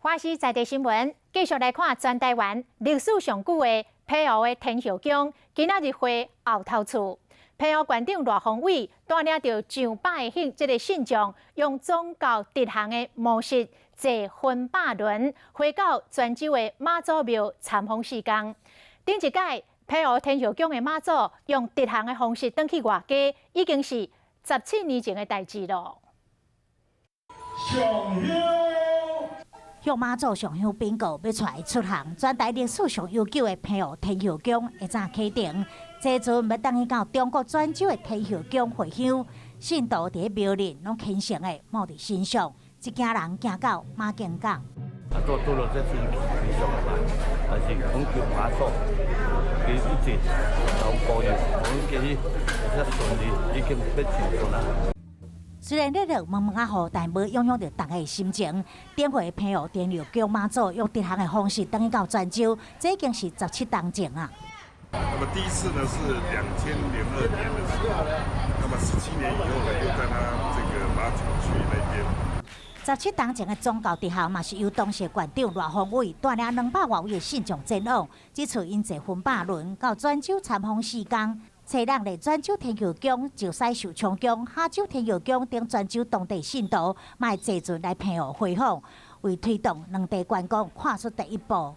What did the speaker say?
華視在地新聞，繼續來看全台灣歷史上久的澎湖的天后宮，今仔日會後頭厝。澎湖縣長賴鴻偉帶領著上百個這个信眾，用宗教直航的模式坐分百輪，回到泉州的媽祖廟參訪四工。頂一屆澎湖天后宮的媽祖用直航的方式轉去外家，已經是17年前的代誌囉。上香。向媽祖上香稟告欲帶伊出航，全台歷史上悠久的澎湖天后宮會早啟程，坐船欲轉去到中國泉州的天后宮回香，信徒佇廟內攏虔誠的摩佇身上，一行人行到媽境港。啊，都拄著這陣非常嘛，但是講求媽祖，伊一直都保佑，講今日會遮順利，已經欲上船啦。雖然咧落毛毛仔雨，但無影響著大家的心情。頂回澎湖天后宮媽祖用直航的方式轉去到泉州，這已經是17冬前啊。那麼第一次呢是2002年的時候，那麼17年以後呢，又帶他這個馬祖去那邊。17冬前的宗教直航嘛，是由當時縣長賴鴻偉帶領200外位的信眾前往。這次𪜶坐分百輪到泉州參訪四工。初六佇泉州天后宮、石獅壽昌宮、哈州天后宮等泉州當地信徒，嘛會坐船來澎湖回訪，為推動兩地觀光跨出第一步。